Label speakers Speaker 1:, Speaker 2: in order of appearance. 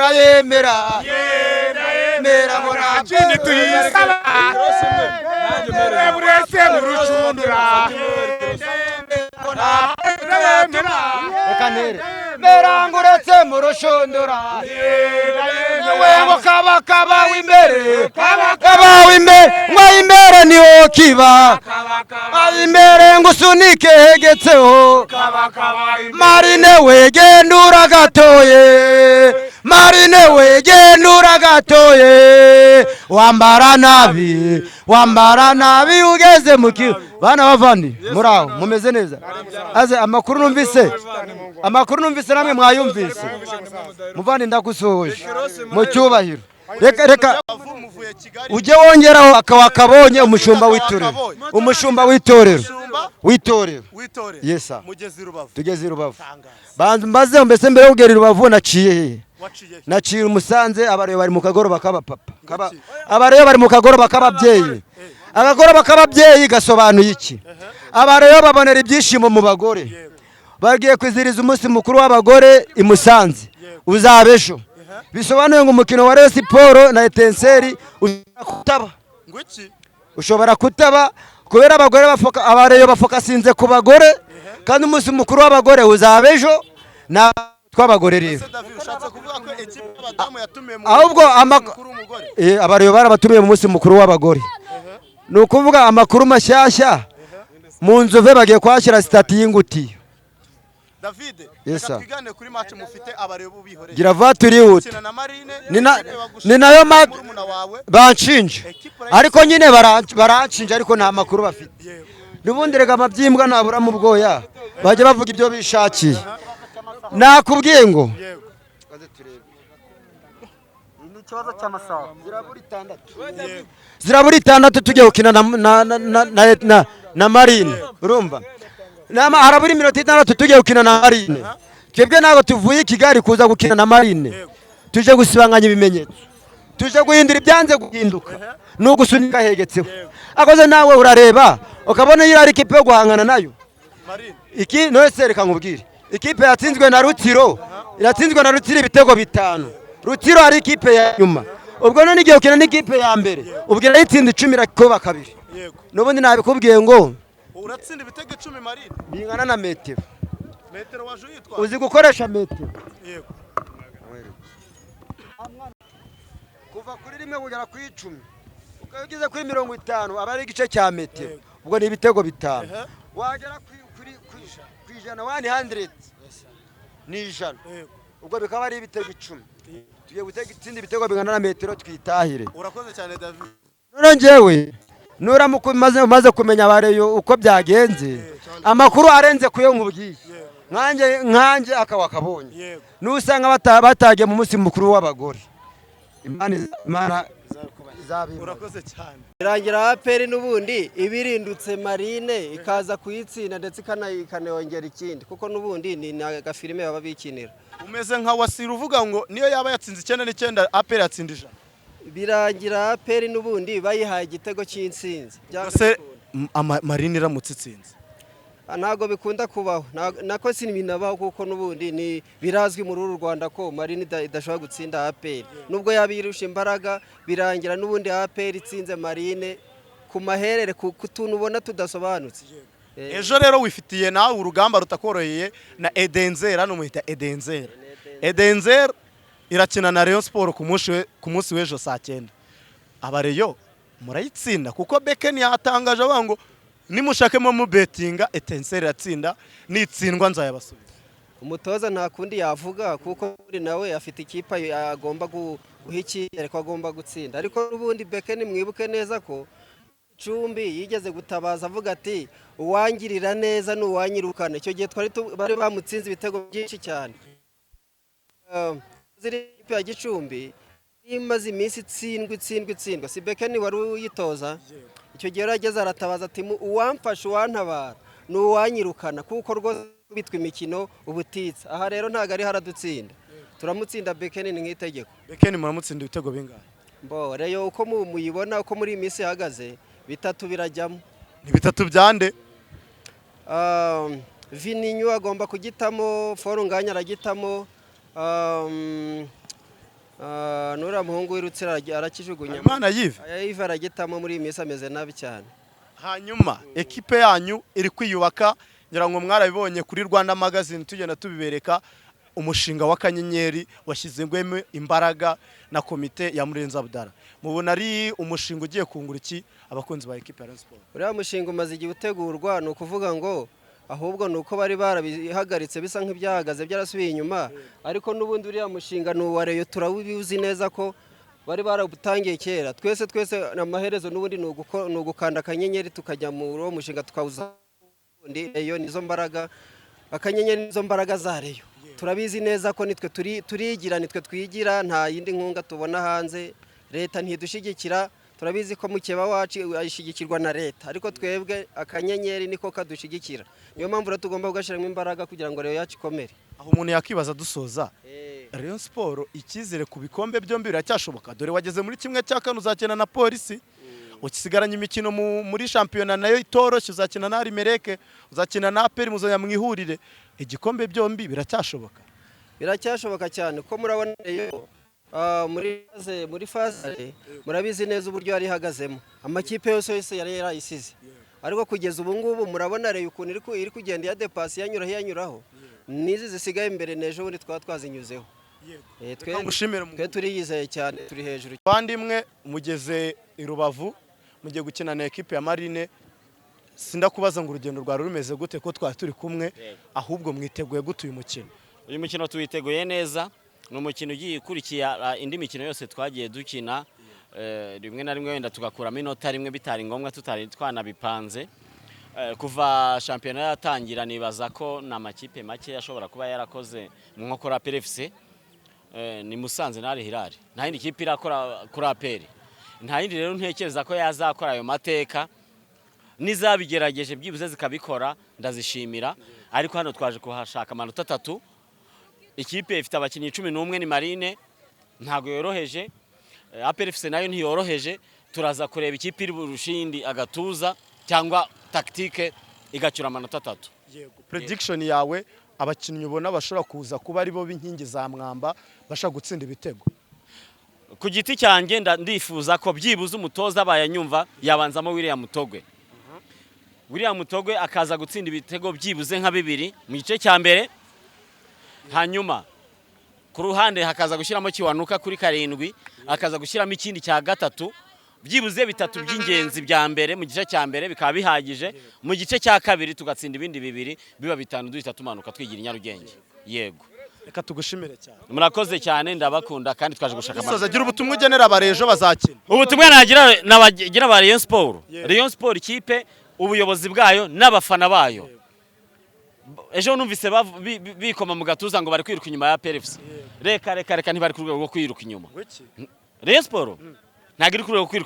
Speaker 1: Ndayemera, mera ngo nta
Speaker 2: Kindi tuyisaba burese mu rucundura. Ndayemera.
Speaker 1: Reka ntere mera ngo uretse mu rushundura, we ngo kaba kaba w'imbere, kaba w'imbere, ngo imbere niho kiba imbere, ngo usunike hegetseho marine, we gendura gatoye, marine we gendura gatoye, wambara nabi, wambara nabi ugeze mu ki. Bana bavandi, muri aho mumeze neza? Aze amakuru numvise namwe mwayumvise. Muvandi, ndagusuhuje mu cyubahiro. Reka reka ujye wongeraho akaba kabonye umushumba w'itorero, umushumba w'itorero, w'itorero.
Speaker 3: W'itorero.
Speaker 1: Yes sir.
Speaker 3: Mugezi Rubavu.
Speaker 1: Tugeze i Rubavu.
Speaker 3: Tangaza.
Speaker 1: Banza mbaze, mbese mbere yo kugera i Rubavu naciye hehe?
Speaker 3: Waciye he?
Speaker 1: Naciye Umusanze. Abareyo bari mu kagoroba k'abapapa. Abareyo bari mu kagoroba k'ababyeyi. Akagoroba k'ababyeyi gasobanuye iki? Abareyo babonera ibyishimo mu bagore. Bagiye kwizihiriza umunsi mukuru w'abagore i Musanze, uzaba ejo. Bisobanuye ngo umukino wa Rayon Sports na Etincelles ushobora kutaba.
Speaker 3: Ngo iki?
Speaker 1: Ushobora kutaba kubera abagore abareyo bafokasinze ku bagore, kandi umunsi mukuru w'abagore uzaba ejo na tw'abagore rero.
Speaker 3: Ese David, ushatse kuvuga ko ekipe y'abadamu yatumiye mu
Speaker 1: Ahubwo
Speaker 3: mukuru w'umugore?
Speaker 1: Abareyo barabatumiye mu munsi mukuru w'abagore. Ni ukuvuga amakuru mashyashya, mu Nzove bagiye kuhashyira sitati y'ingutiya.
Speaker 3: David,
Speaker 1: Yes,
Speaker 3: reka
Speaker 1: sir.
Speaker 3: twigane kuri match mufite, abareba bihoreye.
Speaker 1: Gira vuba, turihuta.
Speaker 3: Ukina na Marine.
Speaker 1: Ni
Speaker 3: ekipe bagushinja
Speaker 1: ni nayo
Speaker 3: murumuna wawe.
Speaker 1: Banshinja.
Speaker 3: Ekipe
Speaker 1: Ariko nyine baranshinja, ariko nta makuru bafite. N'ubundi rega amabyimbwa ntabura mu bwoya, bajya bavuga ibyo bishakiye. Nakubwiye ngo
Speaker 4: Ni ikibazo cy'amasaha.
Speaker 1: Zirabura 6 tugiye gukina na Marine. Urumva, nama harabura iminota 6 tugiye gukina na Marine. Twebwe ntabwo tuvuye i Kigali kuza gukina na Marine, tuje gusibanganya ibimenyetso, tuje guhindura ibyanze guhinduka, ni ugusunika hegetseho. Akoze nawe urareba ukabona iyo ari ikipe yo guhangana nayo.
Speaker 3: Marine.
Speaker 1: Iki none se, reka nkubwire, ikipe yatsinzwe na Rutsiro, iratsinzwe na Rutsiro ibitego 5. Rutsiro ari ikipe ya nyuma. Ubwo none igiye gukina n'ikipe ya mbere, ubwo irayitsinda 10, irakuba kabiri. N'ubundi nabikubwiye ngo
Speaker 3: Uratsinda ibitego 10 Marine?
Speaker 1: Bingana na metero.
Speaker 3: Metero waje uyitwa.
Speaker 1: Uzi gukoresha metero?
Speaker 3: Yego.
Speaker 1: Kuva kuri 1 kugera ku 10, ukaba ugeze kuri 50, aba ari igice cya metero. Ubwo ni ibitego 5. Wagera ku 100, 100 ni 100. Ubwo bikaba ari ibitego 10. Tugiye gutsinda ibitego bingana na metero, twitahire.
Speaker 3: Urakoze cyane, David.
Speaker 1: None njyewe nuramuka umaze kumenya abareyo uko byagenze, amakuru arenze kuyo nkubwiye, nkanjye akaba kabonye, nusanga batagiye mu munsi mukuru w'abagore, Imana izabimbaza.
Speaker 3: Urakoze cyane.
Speaker 5: Birangira APR n'ubundi ibirindutse Marine, ikaza kuyitsinda, ndetse ikanayongera ikindi, kuko n'ubundi ni agafilime baba bikinira.
Speaker 3: Umeze nka Wasira uvuga ngo niyo yaba yatsinze 99, APR yatsinda 100.
Speaker 5: Birangira APR n'ubundi bayihaye igitego cy'intsinzi. Byanga
Speaker 3: Se
Speaker 5: bikunda.
Speaker 3: Marine iramutse itsinze?
Speaker 5: Ntabwo bikunda kubaho. Nako sinibinabaho, kuko n'ubundi ni birazwi muri uru Rwanda ko Marine idashobora gutsinda APR nubwo yaba irusha imbaraga. Birangira n'ubundi APR itsinze Marine ku maherere, ku tuntu ubona tudasobanutse.
Speaker 3: Ejo rero wifitiye nawe urugamba rutakoroheye na Etincelles. Hano muhita Etincelles. Etincelles irakina na Rayon Sport ku munsi w'ejo saa 9. Abareyo murayitsinda? Kuko Beken yatangaje avuga ngo nimushakemo mubetinga, Etincelles iratsinda, nitsindwa nzayabasubiza.
Speaker 5: Umutoza nta kundi yavuga, kuko ubundi nawe afite ikipe agomba guha icyizere ko agomba gutsinda. Ariko n'ubundi Bekeni, mwibuke neza ko Cumbi yigeze gutabaza avuga ati: "Uwangirira neza ni uwanyirukana." Icyo gihe twari bari bamutsinze ibitego byinshi cyane. Ziri ikipe ya Gicumbi imaze iminsi itsindwa, itsindwa, itsindwa, si Bekeni wari uyitoza icyo gihe? Yarageze aratabaza ati: "Uwamfasha, uwantabara ni uwanyirukana, kuko rwose bitwa imikino ubutitsa." Aha rero ntabwo ariho aradutsinda, turamutsinda Bekeni, ni nk'itegeko.
Speaker 3: Beken muramutsinda ibitego bingahe?
Speaker 5: Mbo reyo uko muyibona, uko muri iyi minsi ihagaze, 3 birajyamo.
Speaker 3: Ni 3 byande?
Speaker 5: Vininyu agomba kugitamo, Forunganya aragitamo. N'uriya muhungu w'i Rutsiro arakijugunya.
Speaker 3: Imana yive.
Speaker 5: Yive aragitamo, muri iyi minsi ameze nabi cyane.
Speaker 3: Hanyuma ekipe yanyu iri kwiyubaka, ngira ngo mwarabibonye kuri Rwanda Magazine, tugenda tubibereka. Umushinga w'akanyenyeri washyizwemo imbaraga na komite ya Murenzi Abdallah. Mubona ari umushinga ugiye kungura iki abakunzi ba ekipe ya Rayon Sports?
Speaker 5: Uriya mushinga umaze igihe utegurwa. Ni ukuvuga ngo ahubwo ni uko bari barabihagaritse, bisa nk'ibyahagaze, byarasubiye inyuma, ariko n'ubundi uriya mushinga ni uwa Rayon. Turawuzi neza ko bari barawutangiye kera. Twese twese amaherezo n'ubundi ni ugukanda akanyenyeri, tukajya muri uwo mushinga tukawuza. Ubundi Rayon nizo mbaraga, akanyenyeri nizo mbaraga za Rayon. Turabizi neza ko nitwe turigira, nitwe twigira, nta yindi nkunga tubona hanze. Leta ntidushyigikira. Turabizi ko mukeba wacu ayishyigikirwa na leta, ariko twebwe akanyenyeri niko kadushyigikira. Niyo mpamvu rero tugomba kugashyiramo imbaraga kugira ngo Rayon yacu ikomere.
Speaker 3: Aho umuntu yakibaza dusoza, Rayon Sport icyizere ku bikombe byombi biracyashoboka? Dore wageze muri 1/4, uzakina na Polisi, ukisigaranye imikino muri shampiyona nayo itoroshye, uzakina na Al Merreikh, uzakina na APR, muzajya mu ihurire. Igikombe byombi biracyashoboka?
Speaker 5: Biracyashoboka cyane, ko murabona iyo muri phase, murabizi neza uburyo yari ihagazemo, amakipe yose yose yari yarayisize, ariko kugeza ubu ngubu murabona Rayon ukuntu iri kugenda iyadepasi, yanyuraho iyanyuraho. N'izi zisigaye imbere n'ejo bundi twaba twazinyuzeho.
Speaker 3: Reka ngushimire.
Speaker 5: Twe turiyizeye cyane, turi hejuru.
Speaker 3: Bavandimwe, mugeze i Rubavu, mugiye gukina na ekipe ya Marine. Sindakubaza ngo urugendo rwari rumeze gute, ko twari turi kumwe, ahubwo mwiteguye gute uyu mukino?
Speaker 6: Uyu mukino tuwiteguye neza. Ni umukino ugiye ukurikira indi mikino yose twagiye dukina, rimwe na rimwe wenda tugakuramo inota rimwe bitari ngombwa, tutari twanabipanze. Kuva shampiyona yatangira, nibaza ko ni amakipe make ashobora kuba yarakoze mu nkokora APR FC. Ni Musanze na Al Hilal, nta yindi kipe irakora kuri APR, nta yindi. Rero ntekereza ko yazakora ayo mateka. N'izabigerageje byibuze zikabikora ndazishimira, ariko hano twaje kuhashaka amanota 3. Ikipe ifite abakinnyi 11, ni Marine, ntabwo yoroheje. APR FC nayo ntiyoroheje. Turaza kureba ikipe iri burushindi agatuza cyangwa tactique, igacyura amanota 3.
Speaker 3: Yego, prediction yawe, abakinnyi ubona bashobora kuza kuba ari bo b'inkingi za mwamba bashobora gutsinda ibitego?
Speaker 6: Ku giti cyanjye ndifuza ko byibuze umutoza abaye anyumva yabanzamo William Togwe. William Togwe akaza gutsinda ibitego byibuze nka bibiri mu gice cya mbere, hanyuma ku ruhande hakaza gushyiramo Kiwanuka kuri 7, akaza gushyiramo ikindi cya gatatu. Byibuze bitatu by'ingenzi bya mbere mu gice cya mbere bikaba bihagije. Mu gice cya kabiri tugatsinda ibindi bibiri, biba bitanu, duhita tumanuka twigira i Nyarugenge. Yego.
Speaker 3: Reka tugushimire cyane.
Speaker 6: Murakoze cyane, ndabakunda, kandi twaje gushaka
Speaker 3: Dusoza,
Speaker 6: amanota.
Speaker 3: gira ubutumwa ugenera abarejo bazakina.
Speaker 6: Ubutumwa nagira nabagira ba Rayon Sport, Rayon Sport ikipe, ubuyobozi bwayo n'abafana bayo, ejo numvise bikoma mu gatuza ngo bari kwiruka inyuma ya APR FC. Reka reka reka, ntibari ku rwego rwo kwiruka inyuma. Rayon Sport ntabwo iri ku rwego rwo kwiruka inyuma.